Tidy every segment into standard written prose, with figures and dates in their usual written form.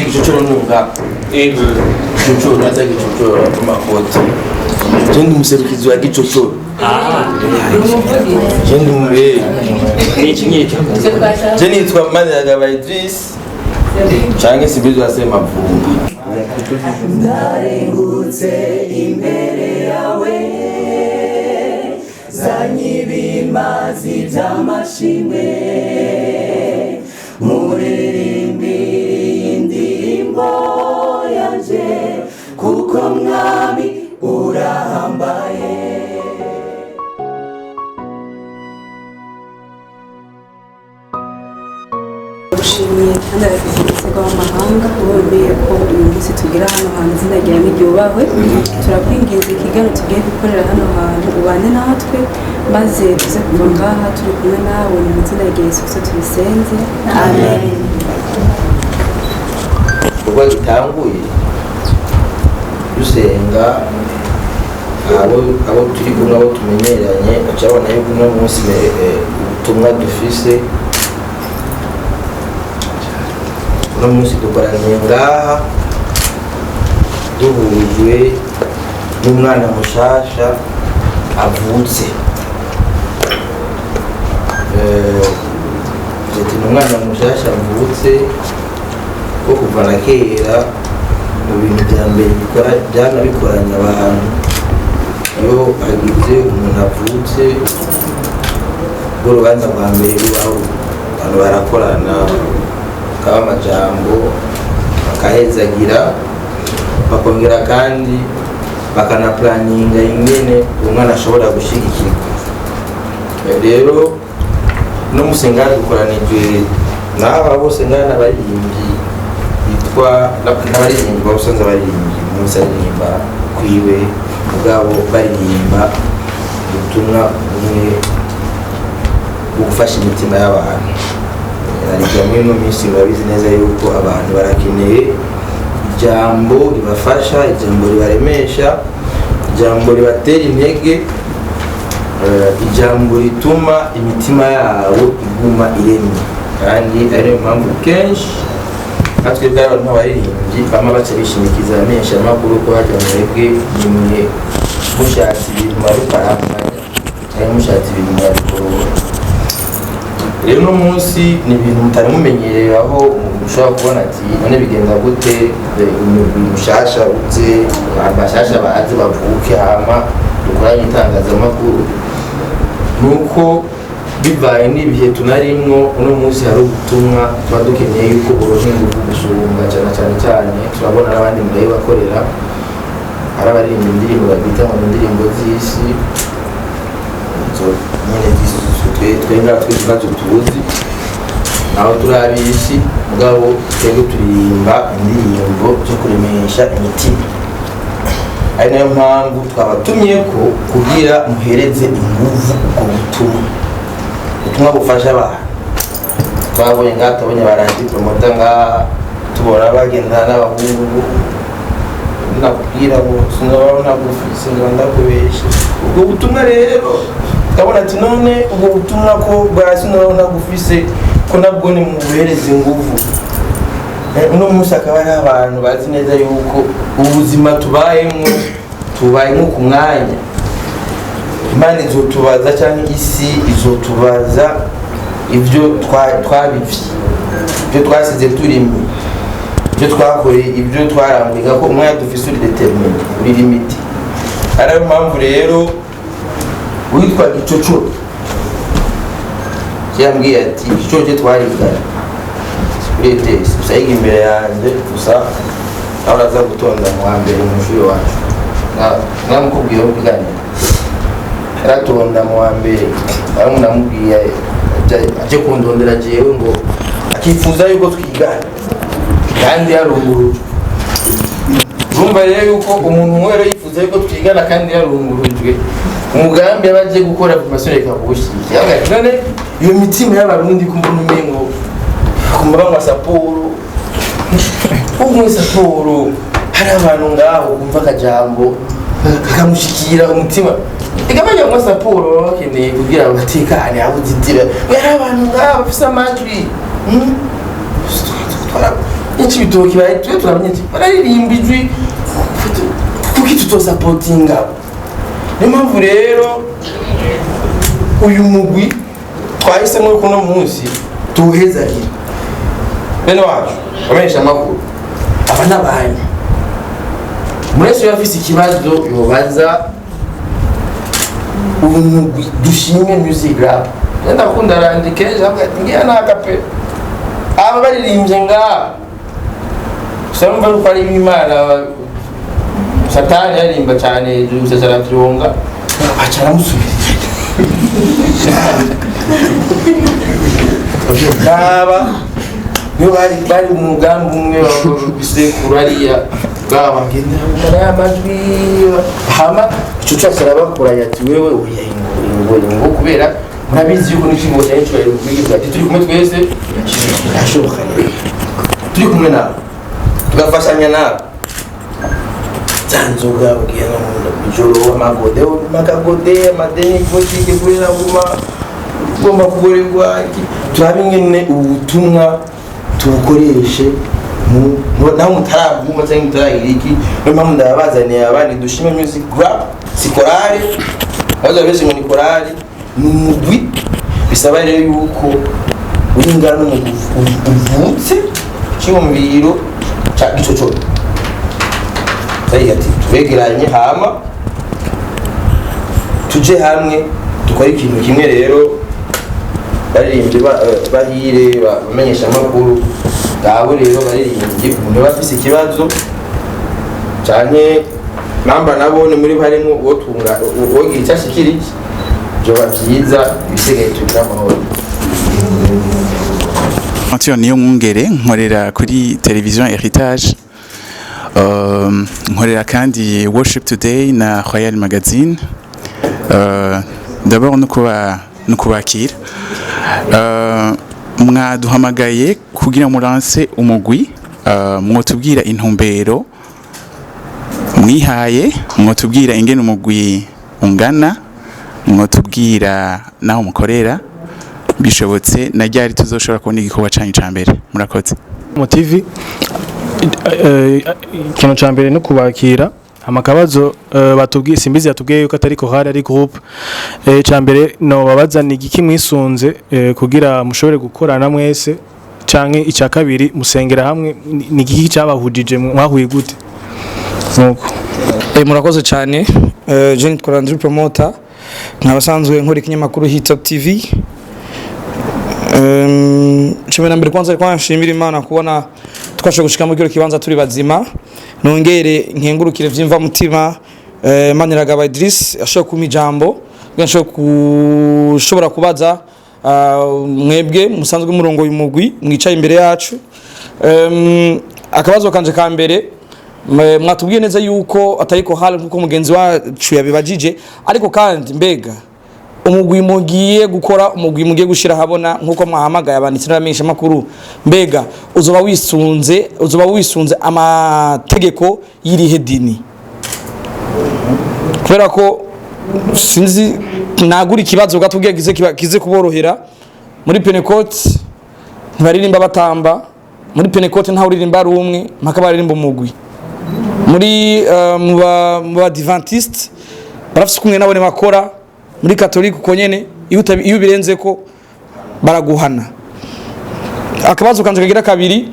Igicucuro nunga. Ego. Gicucuro naza gicucuro amakoti. Je ndi umuserukizi wa gicucuro. Ah, Je ndi mubere. Niki nyiki. Je nitwa Maniragaba Idris. Canke Sibizwa Semavumba. Ndarengutse imbere yawe, zanye ibimazi by'amashimwe, muririmbire indirimbo yanje, kuko Mwami urahambaye. Gushimiye kandi arakiziritse w'amahanga wemeye ko uyu munsi tugira hano hantu, izina ryawe ryubahwe. Turakwinginze, ikiganiro tugiye gukorera hano hantu ubane natwe, maze tuze kuva ngaha turi kumwe nawe. Ni mu izina rya Yesu Kristo tubisenze, amen. Igikorwa gitanguye dusenga, abo turi kumwe, abo tumenyeranye, baca babona yuko uno munsi ubutumwa dufise uno munsi, dukoraniye ngaha duhujwe n'umwana mushasha avutse. Ati ni umwana mushasha avutse ko kuva na kera mu bintu bya mbere bikora byana bikoranya abantu, iyo hagize umuntu avutse, urwo rubanza rwa mbere rubaho, abantu barakorana, bakaba amajambo, bakahezagira, bakongera kandi bakanapuraninga ingene umwana ashobora gushyigikirwa. Rero no musenga dukoranijwe n'aba bose ngana n'abaririmbyi bitwa n'abaririmbyi babusanzwe abaririmbyi umunsi aririmba kwiwe, ubwabo baririmba ubutumwa bumwe bwo gufasha imitima y'abantu. Ariko muri ino minsi murabizi neza yuko abantu barakeneye ijambo ribafasha, ijambo ribaremesha, ijambo ribatera intege, ijambo rituma imitima yabo iguma iremye. Kandi ariyo mpamvu kenshi natwe bw'abantu nk'abaririmbyi bama baca bishimikiza amenyesha amakuru ko hajya mwebwe nimwe mushatse ibintu murabiparanganya cyangwa mushatse ibintu murabikorora. Rero uno munsi ni ibintu mutari mumenyereye, aho ushobora kubona ati none bigenda gute, umugwi mushasha uze, abashasha baze bavuke, hama dukoranye itangazamakuru. Nuko bivaye n'ibihe tunarimwo, uno munsi hari ubutumwa tuba dukeneye yuko buronka ingufu gusumba cyane cyane cyane. Turabona n'abandi murayibakorera, hari abaririmba indirimbo babita ngo ni indirimbo z'isi, izo nyene z'isi twe ngaha twe ntazo tuzi, naho turi ab'isi, mugabo twebwe turirimba indirimbo zo kuremesha imitima, ari nayo mpamvu twabatumye ko kugira muhereze inguvu ubwo butumwa, ubutumwa bufasha abantu. Twabonye ngaha, tubonye barangi promota ngaha, tubona bagendana n'abahungu, nakubwira ngo sinaba nagufise ngo ndakubeshe. Ubwo butumwa rero tukabona ati none ubwo butumwa ko bwa sinaba nagufise, ko nabwo ni mubuhereze inguvu. Uno munsi akaba ari abantu bazi neza yuko ubuzima tubayemo, tubayemo ku mwanya Imana izotubaza cyangwa isi izotubaza ibyo twabivye, ibyo twasize turimye, ibyo twakoreye, ibyo twarambuye, ko umwanya dufise uri déterminé, uri limité. Ariyo mpamvu rero witwa Gicucuro yambwiye ati igicucuro cye twariganye kuri ETS, gusa yiga imbere yanjye, gusa nawe uraza gutonda mu wa mbere mu ishuri wacu. Namukubwiye kuganira, yaratonda mu wa mbere, aho namubwiye aje kundondera jewe ngo akifuza yuko twigana kandi yarungurujwe. Urumva rero yuko umuntu umwe rero yifuza yuko twigana kandi yarungurujwe, umugambi aba agiye gukora formation reka kuwushyigikira. None iyo mitima y'Abarundi kumbona umengo kumva banywa Sapporo, unywa Sapporo, hari abantu ngaho kumva akajambo kakamushikira umutima. Ega bajya kunywa Sapporo baba bakeneye kugira batekane aho uzitira. Hari abantu ngaho bafise amajwi. N'Cibitoki bari twe turamenye ati bararirimba ijwi, kuki tutosapotinga? Niyo mpamvu rero uyu mugwi twahisemo yuko uno munsi tuwuhezagira. Bene wacu bamenyesha amakuru, aba n'abanyu mwese, iyo afise ikibazo yobaza uyu mugwi Dushime Music Rap. Ndakunda randi kenshi avuga ati ngiya naka pe aba baririmbye ngaha, gusa numva yuko ari Imana. Satani yaririmba cyane gusa aravyonga, aca aramusubiza naba niyo bari mu mugambi umwe bisekuru hariya bwaba bagenda ya majwi. Hama ico cyose arabakoranya ati wewe oya, ingo ingo ingo, kubera murabizi yuko n'ikigo cyane cyubahiro kwiga ati turi kumwe twese birashoboka. Rero turi kumwe nawe, tugafashanya nawe, za nzoga ugiye no ijoro, amagode makagode, amadeni botike, kubera guma ugomba kugoregwa. Turabe ingene ubutumwa tubukoreshe naho mutarabwumva cyangwa mutaragira iki. Niyo mpamvu ndababazaniye abandi Dushime Music Rap. Si korale, abaza benshi ngo ni korale, ni umugwi. Bisaba rero yuko uringana n'umugwi uvutse cyiyumviro ca gicocoro turagira ati tubegeranye, hama tuje hamwe dukore ikintu kimwe. Rero baririmbye bahire bamenyesha amakuru ngabo. Rero baririmbye, umuntu aba afise ikibazo canke namba nabone muri harimo uwo tunga uwogira icyo ashikirije, vyoba vyiza, ibisigaye tugira amahoro. Antion niyo mwungere, nkorera kuri television Heritage. Nkorera kandi Worship Today na Royal Magazine. D'abord no kubakira. Mwaduhamagaye kugira muranse umugwi, mwotubwira intumbero mwihaye, mwotubwira ingene umugwi ungana, mwotubwira naho mukorera bishobotse, na ryari tuzoshobora kubona igikorwa canyu ca mbere. Murakoze. Mu TV, ikintu ca mbere no kubakira amakabazo. Batubwiye, Simbizi yatubwiye yuko atari chorale, ari groupe. Ca mbere no babaza ni igiki mwisunze kugira mushobore gukorana mwese, canke icya kabiri, musengera hamwe? Ni igiki cyabahujije? Mwahuye gute nuko? Murakoze cyane. Je nitwa Landry Promoter, nkaba asanzwe nkora ikinyamakuru Hitop TV. Cumi na mbere kwanza ariko nshimira Imana kubona twashoboye gushika muri kino kibanza turi bazima, nongere nkengurukire vyimva mutima Maniragaba Idris ashoboye kumpa ijambo kugira nshobore kushobora kubaza mwebwe musanzwe murongoye umugwi mwicaye imbere yacu. Akabazo kanje ka mbere, mwatubwiye neza yuko atari chorale nkuko mugenzi wacu yabibajije, ariko kandi mbega umugwi mugiye gukora, umugwi mugiye gushira habona nkuko mwahamagaye abanditsi n'abamenyesha makuru, mbega uzoba wisunze amategeko y'irihe dini? Kubera ko sinzi nagura ikibazo gatubwiye kize kuborohera. Muri Pentecote ntibaririmba batamba, muri Pentecote ntawe uririmba ari umwe, mpaka baririmba umugwi. Muri mu ba Adventiste barafise kumwe nabo bakora, muri Catholique uko nyene, iyo ubirenze ko baraguhana. Akabazo kanje kagira kabiri,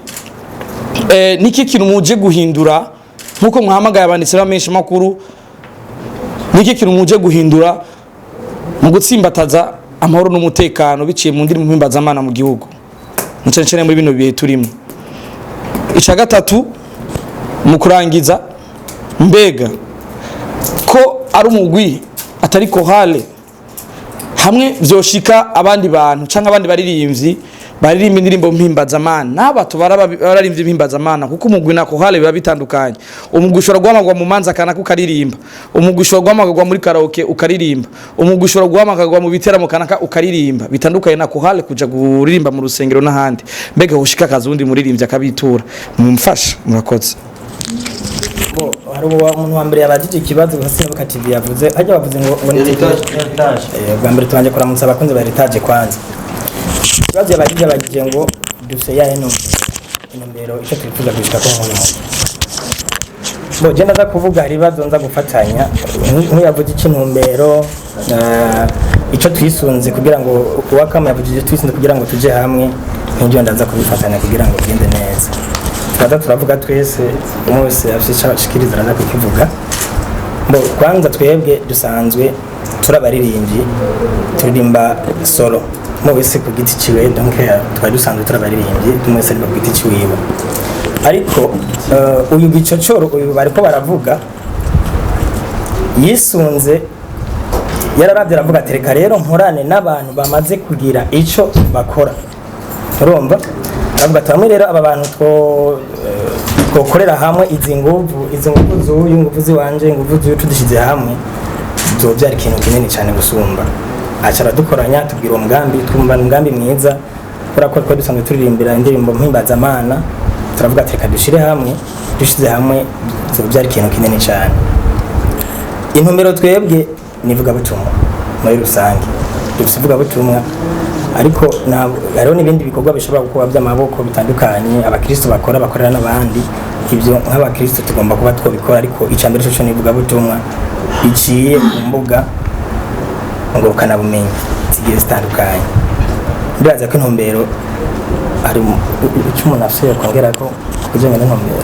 niki kintu muje guhindura nkuko muhamagaye abanditsi bamenshi makuru? Niki kintu muje guhindura mu gutsimbataza amahoro n'umutekano biciye mu ndirimbo mpimbazamana mu gihugu, na cyane cyane muri bino bihe turimo? Ica gatatu mu kurangiza, mbega ko ari umugwi atari chorale, hamwe vyoshika abandi bantu canke abandi baririmbyi baririmba indirimbo mpimbazamana n'abato bararirimvye impimbazamana, kuko umugwi na chorale biba bitandukanye. Umugwi ushobora guhamagarwa mu manza kanaka ukaririmba, umugwi ushobora guhamagarwa muri karaoke ukaririmba, umugwi ushobora guhamagarwa mu biteramo kanaka ukaririmba, bitandukanye na chorale kuja kuririmba mu rusengero n'ahandi. Mbega hoshika akazi uwundi muririmbyi akabitura, mumfasha? Murakoze. Bo hari umuntu wa mbere yabajije ikibazo nka Sinabuka TV, yavuze hajya bavuze ngo ni Heritage. Bwa mbere tubanje kuramutsa abakunzi ba Heritage. Kwanza ikibazo yabajije ngo dufise yahe ntumbero? Intumbero, icyo twifuza gushika ko nk'uyu mugwi, bo je ndaza kuvuga, hari ibibazo nza gufatanya. Nk'uyavuze icy'intumbero, icyo twisunze kugira ngo, uwakama yavuze icyo twisunze kugira ngo tuje hamwe, nk'ibyo ndaza kubifatanya kugira ngo bigende neza. Turaza turavuga twese, umwe wese afite icyo ashikiriza araza kukivuga. Bo kwanza twebwe dusanzwe turi abaririmbyi, turirimba solo, umwe wese ku giti ciwe. Donc twari dusanzwe turi abaririmbyi, umwe wese aririmba ku giti ciwiwe. Ariko uyu Gicocoro, uyu bariko baravuga, yisunze, yararavye aravuga ati: "Reka rero nkorane n'abantu bamaze kugira ico bakora." Urumva, aravuga ati: "Bamwe rero, aba bantu twokorera hamwe izi nguvu z'uyu, nguvu ziwanje, nguvu z'uyu, tudushize hamwe zobyara ikintu kinini cyane gusumba." Aca aradukoranya, tubwira uwo mugambi, twumva ni umugambi mwiza, kubera ko twari dusanzwe turirimbira indirimbo mpimbazamana. Turavuga ati: "Reka dushire hamwe, dushize hamwe zobyara ikintu kinini cyane." Intumbero twebwe ni ivugabutumwa muri rusange. Dufite ivugabutumwa, ariko hariho n'ibindi bikorwa bishobora kuba by'amaboko bitandukanye abakristo bakora, bakorera n'abandi. Ibyo nk'abakristo tugomba kuba twabikora, ariko icya mbere cyo ni ivugabutumwa biciye ku mbuga ngurukanabumenyi zigiye zitandukanye. Ndibaza ko intumbero hari icyo umuntu afite yakongera ko ku bijyanye n'intumbero.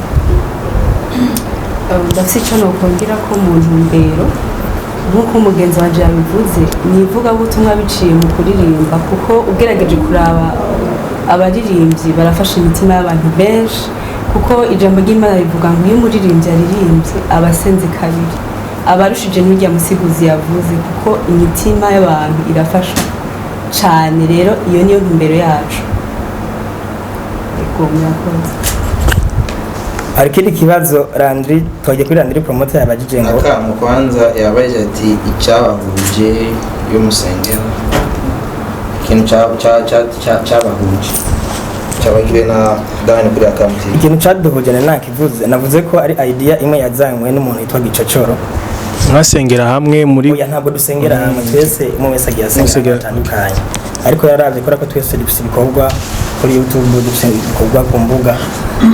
Ndafite icyo nokongera ko mu ntumbero, nk'uko umugenzi wanje yabivuze, ni ivugabutumwa biciye mu kuririmba, kuko ugerageje kuraba abaririmbyi barafasha imitima y'abantu benshi, kuko ijambo ry'Imana rivuga ngo iyo umuririmbyi aririmbye aba asenze kabiri, aba arushije n'urya musiguzi yavuze, kuko imitima y'abantu irafashwa cane. Rero iyo niyo ntumbero yacu. Ego, murakoze. Hari ikindi kibazo Landry, twagiye kuri Landry Promoter, yabajije ngo Akamu kwanza yabaje ati: "Icyabahuje iyo musengera, ikintu cyabahuje cyabajwe na Dani kuri Akamu TV." Ikintu cyaduhuje na nakivuze, navuze ko ari idea imwe yazanywe n'umuntu witwa Gicocoro. Mwasengera hamwe muri Oya, ntabwo dusengera hamwe twese, umwe wese agiye asengera Musengera. ahantu hatandukanye. Ariko yaravye kubera ko twese dufise ibikorwa kuri YouTube, dufise ibikorwa ku mbuga,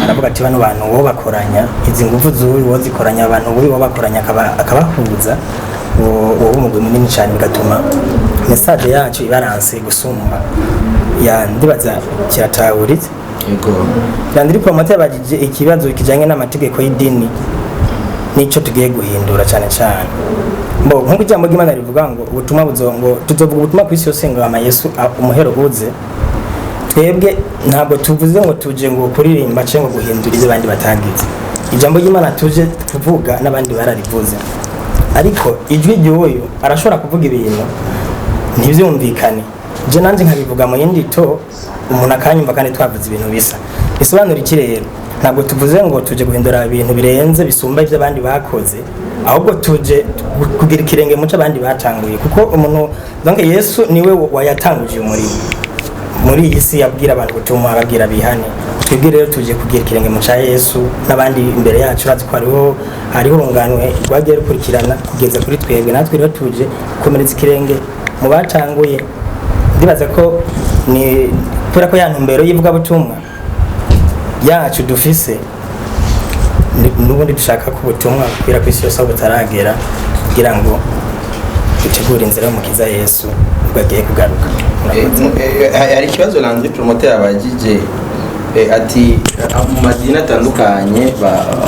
aravuga ati: "Bano bantu wo bakoranya izi nguvu z'uyu, wo zikoranya abantu bubi, wo bakoranya akabahuza, woba umugwi munini cyane, bigatuma message yacu ibaranse gusumba." Ya, ndibaza kiratahuritse. Yego. Landry Promoter yabajije ikibazo kijanye n'amategeko y'idini nico tugiye guhindura cyane cyane. Bo nkuko ijambo ry'Imana rivuga ngo ubutumwa buzongo, tuzovuga ubutumwa ku isi yose ngo ama Yesu umuhero uze. Twebwe ntabwo tuvuze ngo tuje ngo kuririmba cyangwa ngo guhindura ibyo abandi batagize. Ijambo ry'Imana tuje kuvuga n'abandi bararivuze, ariko ijwi ry'uyu arashobora kuvuga ibintu ntibyumvikane, je nanje nkabivuga mu yindi to, umuntu akanyumva kandi twavuze ibintu bisa. Bisobanura iki rero? Ntabwo tuvuze ngo tuje guhindura ibintu birenze bisumba ibyo abandi bakoze, ahubwo tuje kugira ikirenge muco abandi batanguye, kuko umuntu, donc Yesu niwe wayatanguje umurimo muri iyi si, yabwira abantu ubutumwa, ababwira bihane. Twebwe rero tuje kugira ikirenge mu ca Yesu n'abandi imbere yacu. Urazi ko hariho urunganwe rwagiye rukurikirana kugeza kuri twebwe. Natwe rero tuje gukomereza ikirenge mu batanguye. Ndibaza ko ni kubera ko ya ntumbero y'ivugabutumwa yacu dufise, n'ubundi dushaka ko ubutumwa bukwira ku isi yose aho butaragera, kugira ngo dutegure inzira y'Umukiza Yesu ubwo agiye kugaruka. Murakoze. Hari ikibazo Landry Promoter yabajije, ati mu madini atandukanye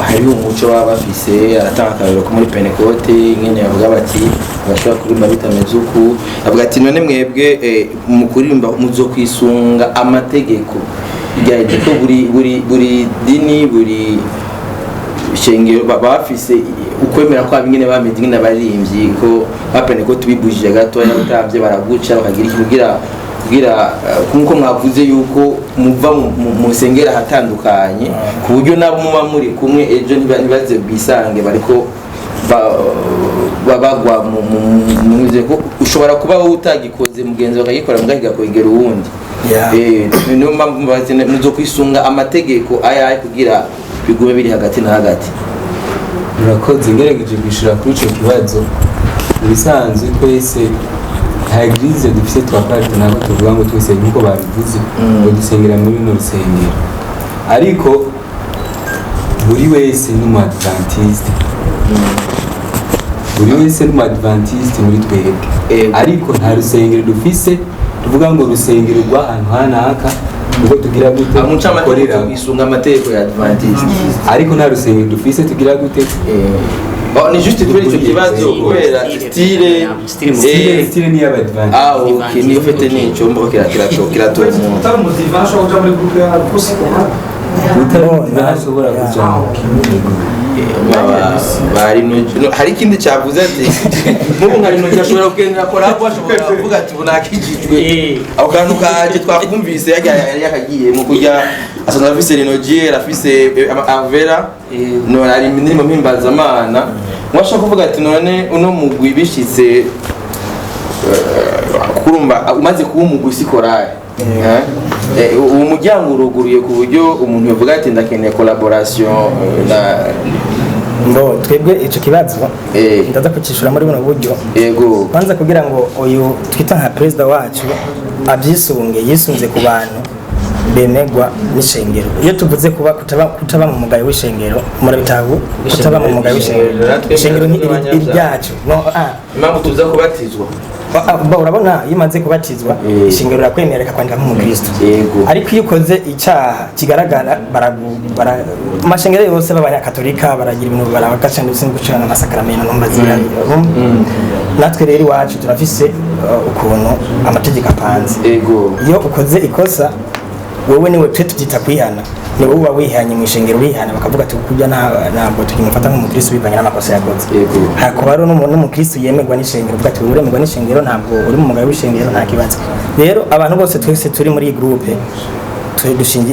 hariho umuco baba bafise. Aratanga akarorero ko muri Pentecote nyene bavuga bati bashobora kuririmba bitameze uku. Avuga ati: "None mwebwe mu kuririmba muzokwisunga amategeko rya ko buri dini, buri shengero bafise ukwemera kwabo ingene bameze, ingene abaririmbyi ko ba Pentecote bibujije gatoya utavye baraguca bakagira iki, kugira nkuko mwavuze yuko muva mu nsengero ahatandukanye, ku buryo nabo muba muri kumwe ejo ntibaze bisange bariko bagwa ko ushobora kuba wowe utagikoze, mugenzi wawe akagikora, mbwa kigakwegera uwundi." Niyo mpamvu muzokwisunga amategeko ayahe kugira bigume biri hagati na hagati? Murakoze. Ngerageje kwishura kuri ico kibazo, mu bisanzwe twese nta église dufise twaparte, ntabwo tuvuga ngo twese, nkuko babivuze, ngo dusengera muri runo rusengero. Ariko buri wese ni umu adventiste, buri wese ni umu adventiste muri twebwe. Ariko nta rusengero dufise tuvuga ngo urusengero rw'ahantu hanaka ubwo tugira gute Mu ncamake dukorera. Twisunga amategeko ya Adventiste. Ariko nta rusengero dufise tugira gute. Oh, ni juste kubera icyo kibazo, kubera style. Style ni y'abadventiste. Ah, ok, niyo ufite n'icyo mbo kirato kirato. Utari umudiva ashobora kuja muri groupe yabo kuko Utari umudiva ashobora kujamo. Bari no hari ikindi cyavuze ati nk'ubu nka rino ashobora kugenda akora aho ashobora kuvuga ati ubu nakijijwe. Ako kantu kaje twakumvise yari yakagiye mu kujya asanzwe afise rinogier, afise avera none ari indirimbo mpimbazamana, mwashaka kuvuga ati none uno mugwi bishitse kurumva umaze kuba umugwi si korali. Uwo muryango uruguruye ku buryo umuntu yavuga ati ndakeneye collaboration na Ngo twebwe ico kibazo ndaza kucishura muri buno buryo. Yego. Kwanza kugira ngo uyu twita nka perezida wacu abyisunge, yisunze ku bantu bemegwa n'ishengero. Iyo tuvuze kuba kutaba mu mugayo w'ishengero, murabitahu, kutaba mu mugayo w'ishengero, ishengero ni iryacu no ah. Impamvu tuza kubatizwa. Ba urabona iyo umaze kubatizwa ishengero rirakwemera rikakwandika nk'umukristo, ariko iyo ukoze icyaha kigaragara amashengero yose b'abanyakatolika baragira ibintu barabagaca ndetse no gucana amasakaramento ntumbazi. Natwe rero iwacu turafise ukuntu amategeko apanze. Iyo ukoze ikosa wowe niwe twe tubyita kwihana, ni wowe uba wihanye mu ishengero, wihana bakavuga ati kurya ntabwo tukimufata nk'umukristo bivanye n'amakosa yakoze. Hakaba hariho n'umukristo yemerwa n'ishengero, uvuga ati wowe uremerwa n'ishengero, ntabwo uri mu mugayo w'ishengero, nta kibazo. Rero abantu bose twese turi muri iyi groupe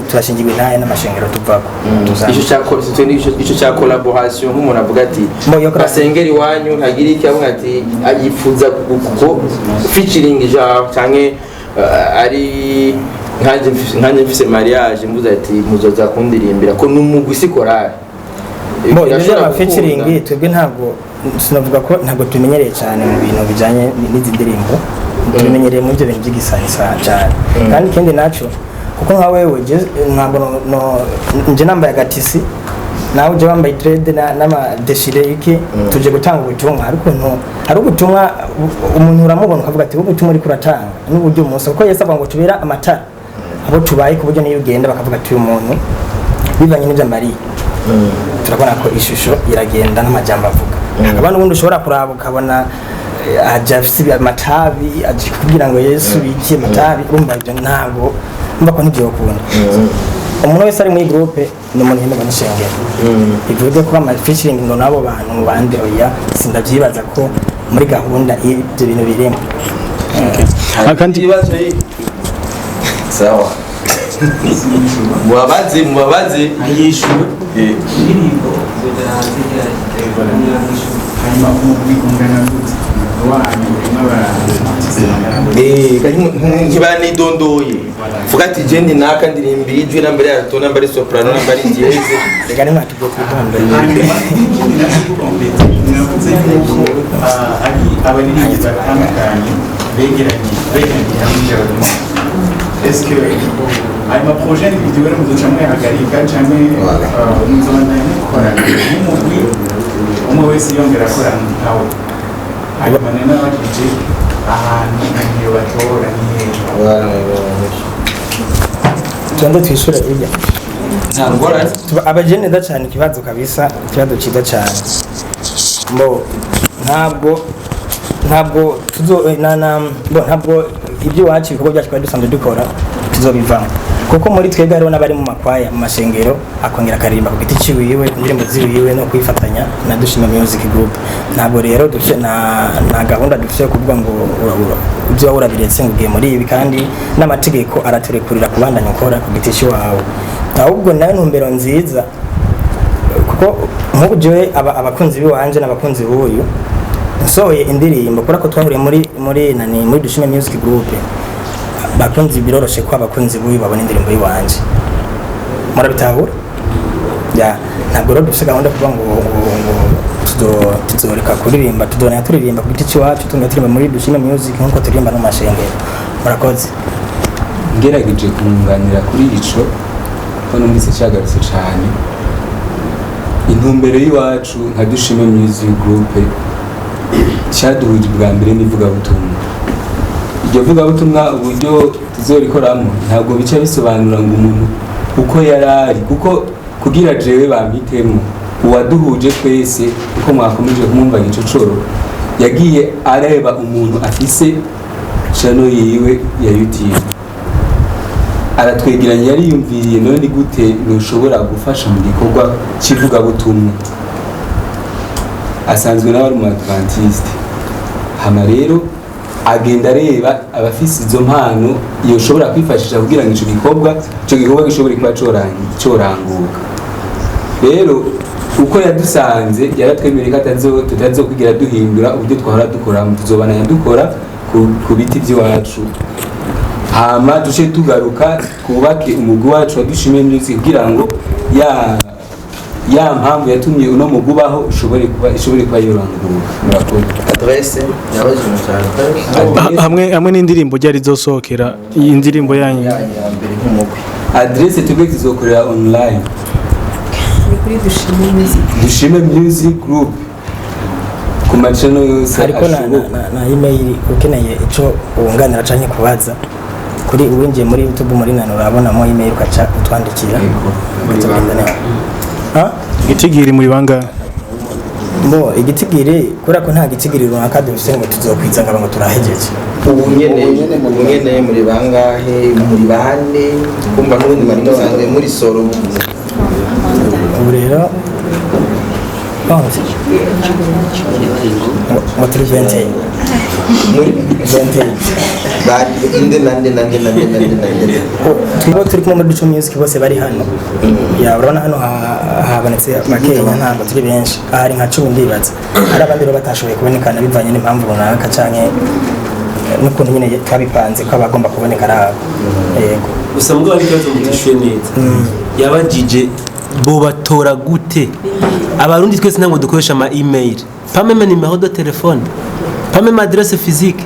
turashingirwa intahe n'amashengero tuvako. Ico cya collaboration, nk'umuntu avuga ati basengera iwanyu ntagira iki, avuga ati yifuza kuko featuring genre canke ari nkanjye mfise mariage mvuze ati muzoza kundirimbira ko n'umugwi si korali. Bo ibyo by'ama featuring twebwe ntabwo sinavuga ko ntabwo tumenyereye cyane mu bintu bijyanye n'izi ndirimbo, tumenyereye muri ibyo bintu by'igisanisa cyane. Kandi ikindi nacyo kuko nka wewe ntabwo nje nambaye agatisi nawe uje wambaye dread n'amadeshire iki tuje gutanga ubutumwa, ariko hari ubutumwa umuntu uramubona ukavuga ati ubu butumwa uriko uratanga n'uburyo umunsi kuko Yesu avuga ngo tubera amatara abo tubaye, ku buryo niyo ugenda bakavuga ati uyu muntu bivanye n'ibyo amariye turabona ko ishusho iragenda n'amajambo avuga. Hakaba n'ubundi ushobora kuraba ukabona aja afise amatabi aje kugira ngo Yesu bikiye amatabi, urumva ibyo ntabwo urumva ko ntibyokunda. Umuntu wese ari muri groupe ni umuntu yemerwa n'ishengero, bivuze ko ama featuring ngo n'abo bantu mu bandi oya, sindavyibaza ko muri gahunda ibyo bintu birimo. Akandi ibibazo sawa, mubabaze mubabaze. Yishuwe indirimbo hanyuma umugwi ungana gute wanyu, urimo abartiste bangana gute? Ntibanidondoye, vuga ati je ndi naka, ndirimbira ijwi namba ari alto, namba ari soprano, namba ari dièse. Reka nimwatubwiye kwidondora. Hanyuma ikindi nacyo kukompeta, mwavuze yuko ari abaririmbyi batandukanye begeranye hamwe kugira bagume. Est-ce que ayo ma projet individuel muzoca muyahagarika canke muzobandanya mukorana nk'umugwi, umwe wese yongera akorana nkawe? Hanyuma nari nabajije ahantu iyo batora ni hehe? Tubanze twishure hirya. Nta ngorane. Abaje neza cyane ikibazo kabisa, ikibazo cyiza cyane. Bo ntabwo tuzo na na bo ntabwo iby'iwacu ibikorwa byacu twari dusanzwe dukora tuzobivamo, kuko muri twebwe hariho n'abari mu makwaya mu mashengero akongera akaririmba ku giti ciwiwe ku ndirimbo ziwiwe no kwifatanya na Dushime Music Group. Ntabwo rero dufite na gahunda dufite yo kuvuga ngo ibyo waba urabiretse ngo ugiye muri ibi, kandi n'amategeko araturekurira kubandanya ukora ku giti ciwawe. Ahubwo nayo ntumbero nziza kuko nk'ubu jewe abakunzi biwanje n'abakunzi b'uyu nsohoye indirimbo kubera ko twahuriye muri nani muri Dushime Music Group, bakunzi biroroshe ko abakunzi b'uyu babona indirimbo y'iwanje, murabitahura ya. Ntabwo rero dufite gahunda yo kuvuga ngo tuzoreka kuririmba, tuzoreka turirimba ku giti c'iwacu, tugenda turirimba muri Dushime Music nk'uko turirimba no mu mashengero. Murakoze. Ngerageje kumwunganira kuri ico. Ko numvise cyagarutse cyane, intumbero y'iwacu nka Dushime Music Group, cyaduhuje bwa mbere n'ivugabutumwa. Iryo vugabutumwa, uburyo tuzorikoramo, ntabwo bica bisobanura ngo umuntu uko yari ari, kuko kugira jewe bampitemo, uwaduhuje twese, uko mwakomeje kumwumva Gicocoro, yagiye areba umuntu afise channel yiwe ya YouTube, aratwegeranya, yariyumviriye: none ni gute ntushobora gufasha mu gikorwa cy'ivugabutumwa? Asanzwe nawe ari umu adventiste. Hama rero agenda areba abafise izo mpano yoshobora kwifashisha kugira ngo ico gikorwa gishobore kuba coranguka. Rero uko yadusanze, yaratwemereye ko tutazokwigira duhindura uburyo twahora dukoramo. Tuzobandanya dukora ku biti by'iwacu, hama duce tugaruka twubake umugwi wacu wa Dushime Music, kugira ngo ya mpamvu yatumye uno mugwi ubaho ishobore kuba yoranguka. Murakoze. Adresse yabajije cyane. Hamwe n'indirimbo ryari izosohokera, iyi ndirimbo yanyu? Ya mbere nk'umugwi. Adresse, twebwe tuzokorera online. Ni kuri Dushime Music. Dushime Music Group ku ma channel yose Hariko ashoboka. na email, ukeneye ico wunganira canke kubaza kuri uwinjiye muri YouTube muri nano, urabonamo email, ukaca utwandikira, ukatugenda neza. Ha? Igitigiri muri bangahe? Bo igitigiri, kubera ko nta gitigiri runaka dufise ngo tuzokwiza ngo turahejeje. Ubu nyene muri bangahe? Muri bane? Kumva n'ubundi mwari musanzwe muri solo. Ubu rero ngo turi 21. Muri 21. Nde nande nande nande nande nande? Twebwe turi kumwe muri Duco Music bose bari hano. Ya, urabona hano habonetse makeya, ntabwo turi benshi, ahari nka 10 ndibaza. Hari abandi rero batashoboye kubonekana bivanye n'impamvu runaka canke n'ukuntu nyine twabipanze ko abagomba kuboneka ari abo. Yego. Gusa mugabo hari ikibazo mutishuye neza. Yabajije bo batora gute? Abarundi twese ntabwo dukoresha ama email, pas même numéro de téléphone, pas même adresse physique.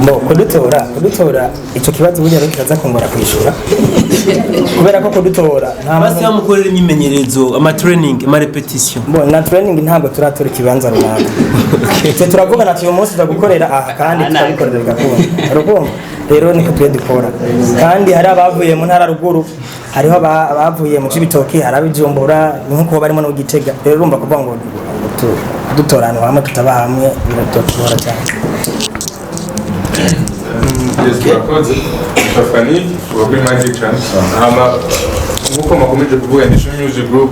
Bo kudutora, ico kibazo burya rero kiraza kungora kwishura, kubera ko kudutora nta Basi muntu. bamukorera imyimenyerezo, ama training, ama répétition. Bo na training ntabwo turatora ikibanza runaka. Twe turavugana ati uyu munsi tuzagukorera aha, kandi tukabikorera bigakunda. Urukumva rero niko twe dukora. Kandi hari abavuye mu ntara ruguru, hariho abavuye mu Cibitoki, hari abijumbura, ni nkuko barimo no Gitega. Rero urumva kuvuga ngo kudutora ahantu hamwe tutaba hamwe biratugora cyane. Yes, murakoze. Fani uba kuri Magic Channel. Hama nk'uko makomeje kuvuga, ni Dushime Music Group.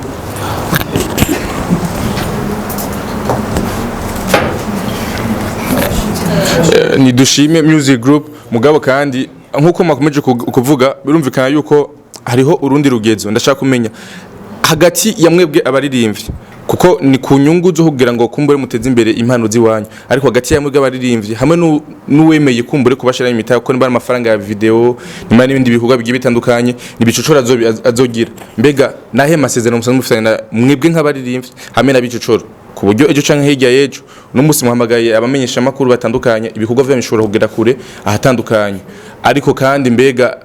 Ni Dushime Music Group, mugabo kandi nk'uko makomeje kuvuga, birumvikana yuko hariho urundi rugezo. Ndashaka kumenya hagati ya mwebwe abaririmbyi, kuko ni ku nyungu zo kugira ngo kumbure muteze imbere impano z'iwanyu, ariko hagati ya mwebwe abaririmbyi hamwe n'uwemeye kumbure kubashiraho imitahe, kuko niba ari amafaranga ya video, niba n'ibindi bikorwa bigiye bitandukanye, nibicucora azogira, mbega nahe masezerano musanzwe mufitanye na mwebwe nk'abaririmbyi hamwe n'abicucoro, ku buryo ejo canke hirya y'ejo, uno munsi muhamagaye abamenyesha makuru batandukanye, ibikorwa vyanyu bishobora kugera kure ahatandukanye? Ariko kandi mbega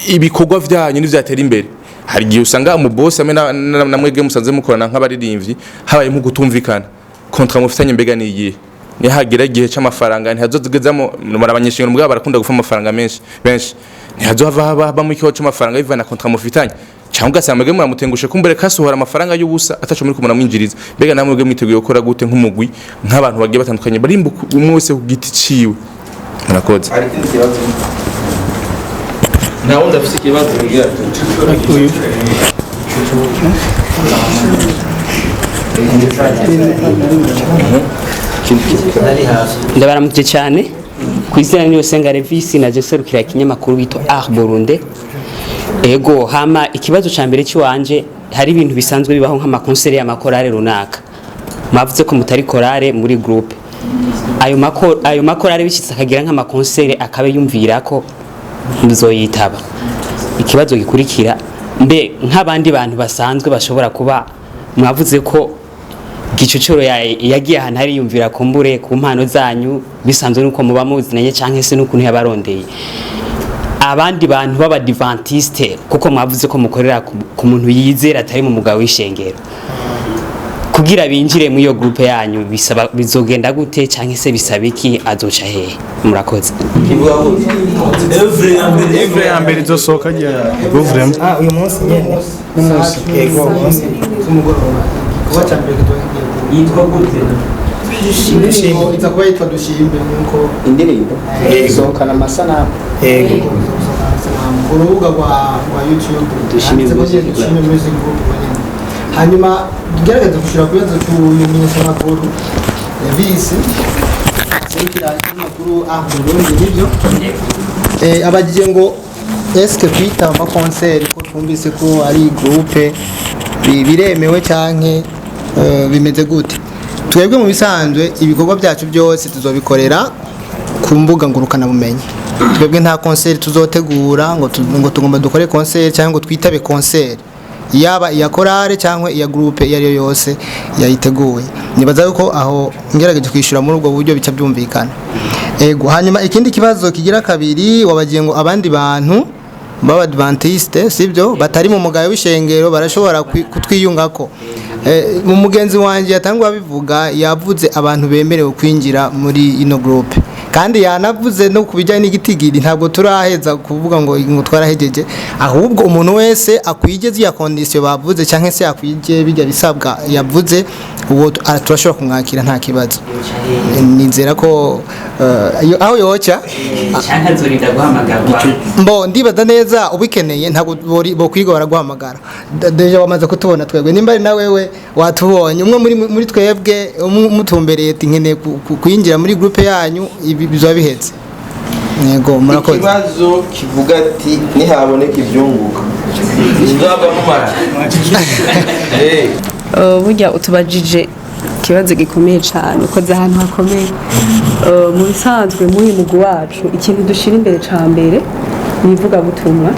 ibikorwa vyanyu nivyatera imbere, hari igihe usanga umubosi hamwe na mwebwe musanze mukorana nk'abaririmbyi habaye nko kutumvikana. Contrat mufitanye mbega ni iyihe? Nihagira igihe c'amafaranga, ntihazozigezamo murabanyeshingano, mugabo barakunda gufa amafaranga menshi benshi, ntihazohava habamo ikibazo c'amafaranga bivana na contrat mufitanye, cyangwa ugasanga mwebwe muramutengushe kumbure kasohora amafaranga y'ubusa ataco muri muramwinjiriza? Mbega namwe mwebwe mwiteguye gukora gute nk'umugwi, nk'abantu bagiye batandukanye barimba umwe wese ku giti ciwe? Murakoze. Hari ikindi kibazo? Nta wundi afise ikibazo kugira Uyu. Ndabaramukije cyane. Ku izina ni Senga Revisi, naje serukira ikinyamakuru bita Art Burundi. Ego, hama ikibazo ca mbere ciwanje, hari ibintu bisanzwe bibaho nk'amakonseri y'amakorale runaka. Mwavuze ko mutari korale muri groupe. Ayo makorale bishitse akagira nk'amakonseri akabe yumvira ko muzoyitaba? Ikibazo gikurikira, mbe nk'abandi bantu basanzwe bashobora kuba, mwavuze ko Gicucuro yagiye ahantu hariyumvira kumbure ku mpano zanyu, bisanzwe nuko muba muzinanye canke se n'ukuntu yabarondeye. Abandi bantu b'abadivantiste, kuko mwavuze ko mukorera ku muntu yizera atari mu mugabo w'ishengero, kugira binjire muri iyo groupe yanyu bisaba, bizogenda gute, canke se bisaba iki? Azoca hehe? Murakoze. Œuvre ya mbere izosohoka ryari? Ego vraiment. Ah, uyu munsi nyene. N'umunsi. Yego, uyu munsi. Z'umugoroba kuba cya mbere kiba kigiye. Yitwa gute? Indirimbo iza kuba yitwa Dushimbe, nkuko Indirimbo isohokana amasanamu. Yego. Ku rubuga rwa YouTube Dushime handitse ko Music nyine Dushime Music Group nyine. Hanyuma tugerageze gushira ku bibazo cy'umumenyeshamakuru Visi serukira ikinyamakuru Ah Burundi, nibyo. Abajije ngo eske kwitaba amakonseri, ko twumvise ko ari groupe, biremewe canke bimeze gute? Twebwe mu bisanzwe ibikorwa byacu byose tuzobikorera ku mbuga ngurukanabumenyi. Twebwe nta konseri tuzotegura ngo tugomba dukore konseri cyangwa ngo twitabe konseri, yaba iya korale cyangwa iya groupe iyo ariyo yose yayiteguye. Nibaza yuko aho ngerageje kwishyura muri ubwo buryo bica byumvikana. Ego. Hanyuma ikindi kibazo kigira kabiri wabagiye ngo abandi bantu b'abadventiste, sibyo, batari mu mugayo w'ishengero barashobora kutwiyungako. Mu mugenzi wanjye yatangwa abivuga, yavuze abantu bemerewe kwinjira muri ino groupe, kandi yanavuze no ku bijyanye n'igitigiri. Ntabwo turaheza kuvuga ngo twarahejeje, ahubwo umuntu wese akwije ziriya condition bavuze cyangwa se akwije bijya bisabwa yavuze, uwo turashobora kumwakira nta kibazo. Nizera ko aho yoca Canke azorinda guhamagarwa? Mbo ndibaza neza ubikeneye ntabwo bokwiga baraguhamagara. Déjà wamaze kutubona twebwe, nimba ari na wewe watubonye, umwe muri twebwe umutumbereye ati nkeneye kwinjira muri groupe yanyu, ibi bizoba bihetse. Yego, murakoze. Ikibazo kivuga ati nihaboneka ibyunguka bizavamo make. Burya utubajije ikibazo gikomeye cyane, ukoze ahantu hakomeye. Mu bisanzwe muri uyu mugwi wacu ikintu dushyira imbere cya mbere ni ivugabutumwa.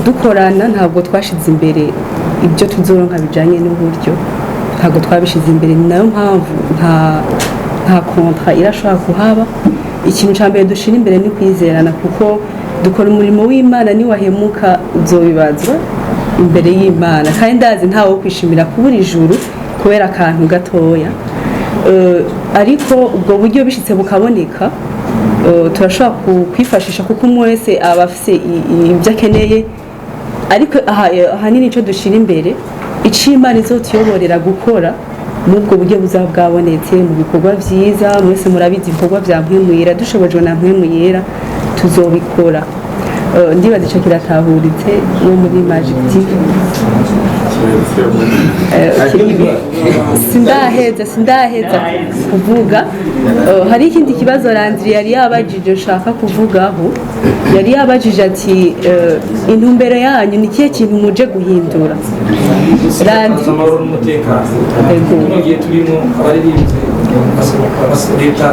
Dukorana ntabwo twashize imbere ibyo tuzoronka bijyanye n'uburyo, ntabwo twabishyize imbere. Ni nayo mpamvu nta contrat irashobora kuhaba. Ikintu cya mbere dushyira imbere ni kwizerana, kuko dukora umurimo w'Imana, niwahemuka uzobibazwa imbere y'Imana, kandi ndazi ntawe wo kwishimira kubura ijuru kubera akantu gatoya. Ariko ubwo buryo bishitse bukaboneka, turashobora kwifashisha, kuko umwe wese aba afise ibyo akeneye. Ariko ahanini icyo dushyira imbere, icyo Imana izotuyoborera gukora n'ubwo buryo buzaba bwabonetse mu bikorwa byiza, mwese murabizi ibikorwa bya Mpwemu Yera, dushobojwe na Mpwemu Yera tuzobikora. Ndibaza ico kiratahuritse no muri Magic TV. Sindaheza kuvuga. Hari ikindi kibazo Landry yari yabajije nshaka kuvugaho. Yari yabajije ati intumbero yanyu ni ikihe, kintu muje guhindura, Landry? Amahoro n'umutekano. Kino gihe turimo, abaririmbyi leta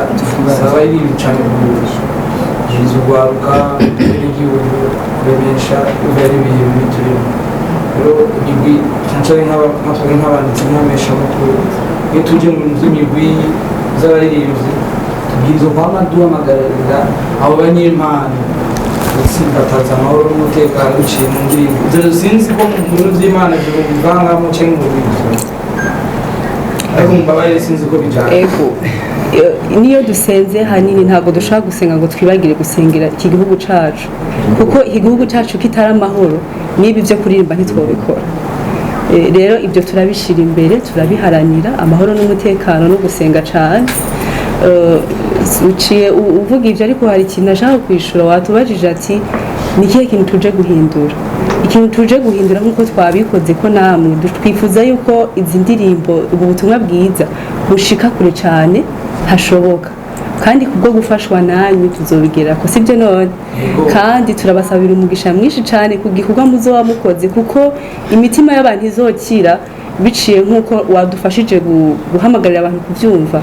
isaba abaririmbyi cyane guhiriza urwaruka rw'igihugu, kuremesha biba ari ibihe bibi turimo. Rero imigwi cyane nkatwe nk'abanditsi, nk'abamenyeshamakuru, iyo tuje mu bintu by'imigwi z'abaririmbyi tubwirizwa kwama duhamagarira abo banyempano gutsimbataza amahoro n'umutekano biciye mu ndirimbo. Ibyo sinzi ko mu bintu by'Imana bivangamo cyangwa mu bintu, ariko mumbabarire sinzi ko bijyana. Ego. Niyo dusenze hanini ntabwo dushobora gusenga ngo twibagire gusengera iki gihugu cacu, kuko iki gihugu cacu kitari amahoro n'ibi byo kuririmba ntitwobikora. Rero ibyo turabishira imbere, turabiharanira, amahoro n'umutekano no gusenga cane. Uciye uvuga ibyo, ariko hari ikintu nashaka kwishura. Watubajije ati ni ikihe kintu tuje guhindura? Ikintu tuje guhindura, nk'uko twabikoze ko namwe twifuza yuko izi ndirimbo, ubu butumwa bwiza bushika kure cyane hashoboka, kandi kubwo gufashwa nanyu tuzobigera ko, sibyo none? Kandi turabasabira umugisha mwinshi cyane ku gikorwa muzoba mukoze, kuko imitima y'abantu izokira biciye nk'uko wadufashije guhamagarira abantu kubyumva.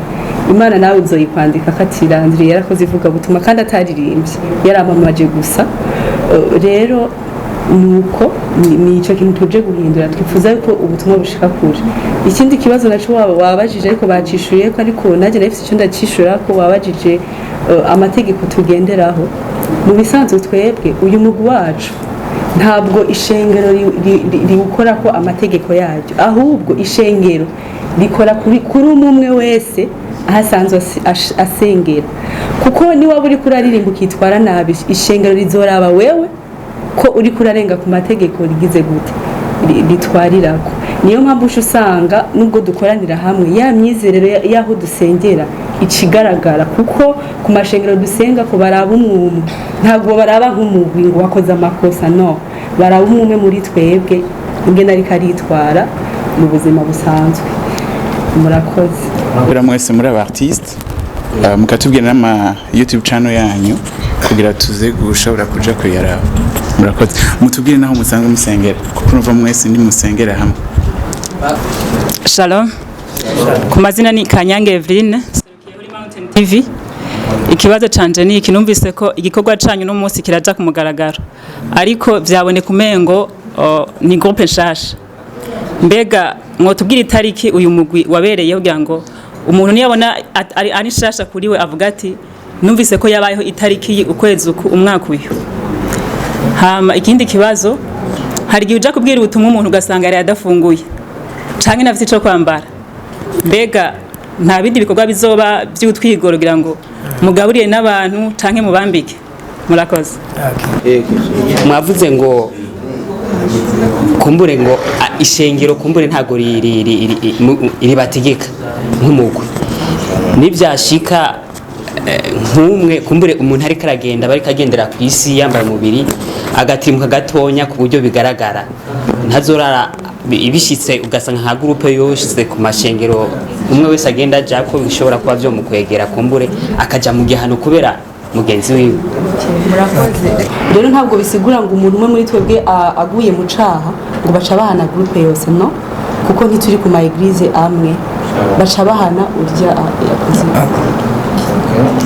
Imana nawe uzoyikwandika ko Landry yarakoze ivugabutumwa kandi ataririmbye, yaramamaje gusa. Rero nuko ni icyo kintu tuje guhindura, twifuza yuko ubutumwa bushika kure. Ikindi kibazo naco waba wabajije, ariko bacishuye ko, ariko nanjye nafise icyo ndacishura ko wabajije. Amategeko tugenderaho mu bisanzwe, twebwe uyu mugwi wacu ntabwo ishengero riwukora ko amategeko yaryo, ahubwo ishengero rikora kuri umwe umwe wese aho asanzwe asengera, kuko niwaba uriko uraririmba ukitwara nabi, ishengero rizoraba wewe ko uriko urarenga ku mategeko rigize gute ritwarirako. Niyo mpamvu uca usanga nubwo dukoranira hamwe, ya myizerere y'aho dusengera ikigaragara, kuko ku mashengero dusenga ko baraba umwumwe, ntabwo baraba nk'umugwi ngo wakoze amakosa. No baraba umwe muri twebwe ingene ariko aritwara mu buzima busanzwe. Murakoze. Kubera mwese muri aba artiste, mukatubwira n'ama YouTube channel yanyu kugira tuze gushobora kuja kuyaraba. Murakoze. Mutubwire naho musanzwe musengera, kuko urumva mwese ntimusengera hamwe. Shalom. Ku mazina ni Kanyange Eveline, serukiye muri Mountain TV. Ikibazo canje ni iki: numvise ko igikorwa canyu no munsi kiraja ku mugaragaro. Ariko vyaboneka umengo ni groupe nshasha. Mbega mwotubwira itariki uyu mugwi wabereye, kugira ngo umuntu niyabona ari nshasha kuri we avuga ati numvise ko yabayeho itariki iyi, ukwezi uku, umwaka uyu. Hama ikindi kibazo, hari igihe uja kubwira ubutumwa umuntu ugasanga yari adafunguye canke ntafise ico kwambara. Mbega nta bindi bikorwa bizoba by'utwigoro kugira ngo mugaburire n'abantu canke mubambike? Murakoze. Mwavuze ngo kumbure ngo ishengero kumbure ntago ribategeka nk'umugwi. Nibyashika nk'umwe kumbure umuntu ariko aragenda, bariko agendera ku isi yambaye umubiri, agatirimuka gatonya ku buryo bigaragara, ntazorara ibishitse ugasanga nka groupe yose ku mashengero umwe wese agenda aja ko bishobora kuba vyo mu kwegera, kumbure akaja mu gihano kubera mugenzi wiwe? Murakoze. Rero ntabwo bisigura ngo umuntu umwe muri twebwe aguye mu caha ngo baca bahana groupe yose, no kuko ntituri ku ma église amwe, baca bahana urya yakoze.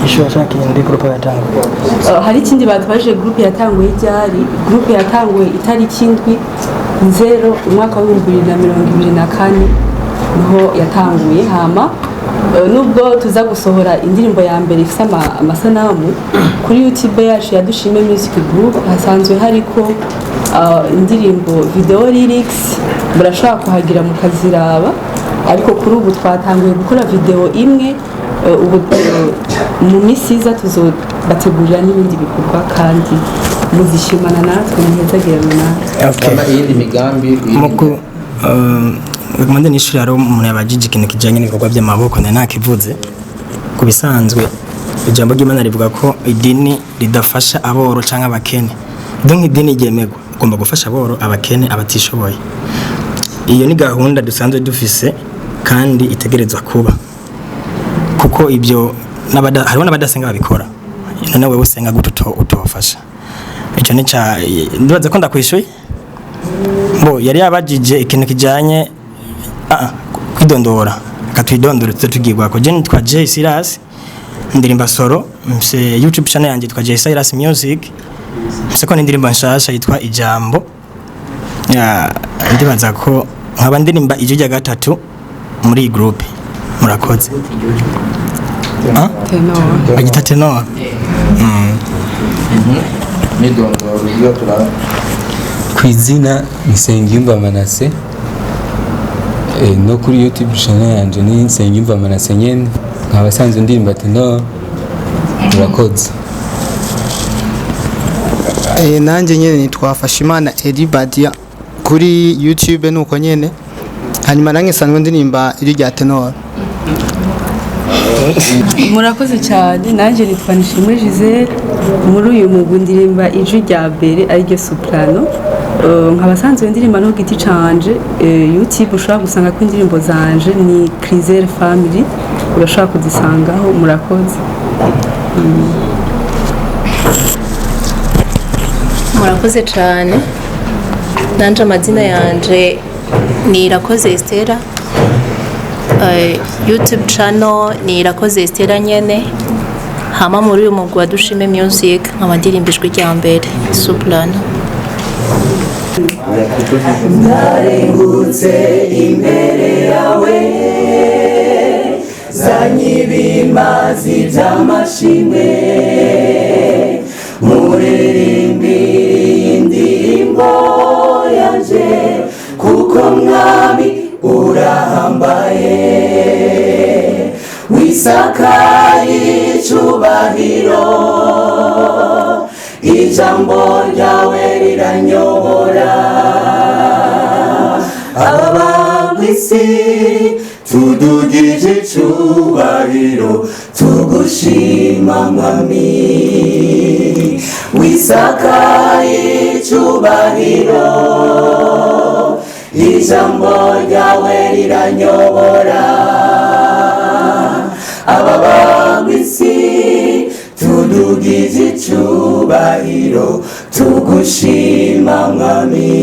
Ishuri ashaka indi groupe yatanguye. Hari ikindi batubajije, groupe yatanguye ryari. Groupe yatanguye itariki 7/0 umwaka wa 2024 niho yatanguye. Hama nubwo tuza gusohora indirimbo ya mbere ifite amasanamu kuri YouTube yacu ya Dushime Music Group, hasanzwe hariko indirimbo video lyrics, murashobora kuhagira mukaziraba. Ariko kuri ubu twatanguye gukora video imwe. Ubu mu minsi iza tuzobategurira n'ibindi bikorwa, kandi muzishimana natwe, muhezagirana natwe. Hama iyindi migambi? Muku mande n'ishuri, hari umuntu yabajije ikintu kijanye n'ibikorwa by'amaboko, nari nakivuze. Ku bisanzwe ijambo ry'Imana rivuga ko idini ridafasha aboro canke abakene. Donc idini ryemerwa ugomba gufasha aboro, abakene, abatishoboye. Iyo ni gahunda dusanzwe dufise kandi itegerezwa kuba, kuko ibyo hariho n'abadasenga babikora. None wewe usenga gute utofasha? Icyo ni ca ndibaza ko ndakwishuye. Bo yari yabajije ikintu kijanye kwidondora, akatwidondora tuze tugirwa ko. Je nitwa Jay Silas, ndirimba solo, mfise YouTube channel yanjye yitwa Jay Silas Music, mfise ko n'indirimbo nshasha yitwa Ijambo. Ya, ndibaza ko nkaba ndirimba ijwi rya gatatu muri iyi groupe. Murakoze. Ah? Bagita tenor. Nidondoro iyo turaba. Ku izina ni Nsengiyumva Manase. No kuri YouTube channel yanje ni Nsengiyumva Manase nyene, nkaba asanzwe ndirimba tenor. Murakoze. Nanjye nyene nitwa Fashimana Edi Badia, kuri YouTube nuko nyene, hanyuma nanjye nsanzwe ndirimba iri rya tenor. Murakoze cyane. Nanjye nitwa Nishimwe Gisele, muri uyu mugwi ndirimba ijwi rya mbere ariryo soprano. Nkaba asanzwe ndirimba no ku giti canje. YouTube ushobora gusanga ko indirimbo zanje ni Crisel Family, urashobora kuzisangaho. Murakoze. Murakoze cyane. Nanje amazina yanje ni Irakoze Estera. YouTube channel ni Irakoze Estera nyene. Hama muri uyu mugwi wa Dushime Music nkaba ndirimba ijwi rya mbere, soprano. Narengutse imbere yawe, zanye ibintu. Ibimazi by'amashimwe, muririmbire indirimbo yanje, kuko Mwami urahambaye. Wisakaye icubahiro, ijambo ryawe riranyobora. Ababa kw'isi tudugije icubahiro, tugushima Mwami. Wisakaye icubahiro, ijambo ryawe riranyobora. Ababa kw'isi tudugije icubahiro, tugushima Mwami.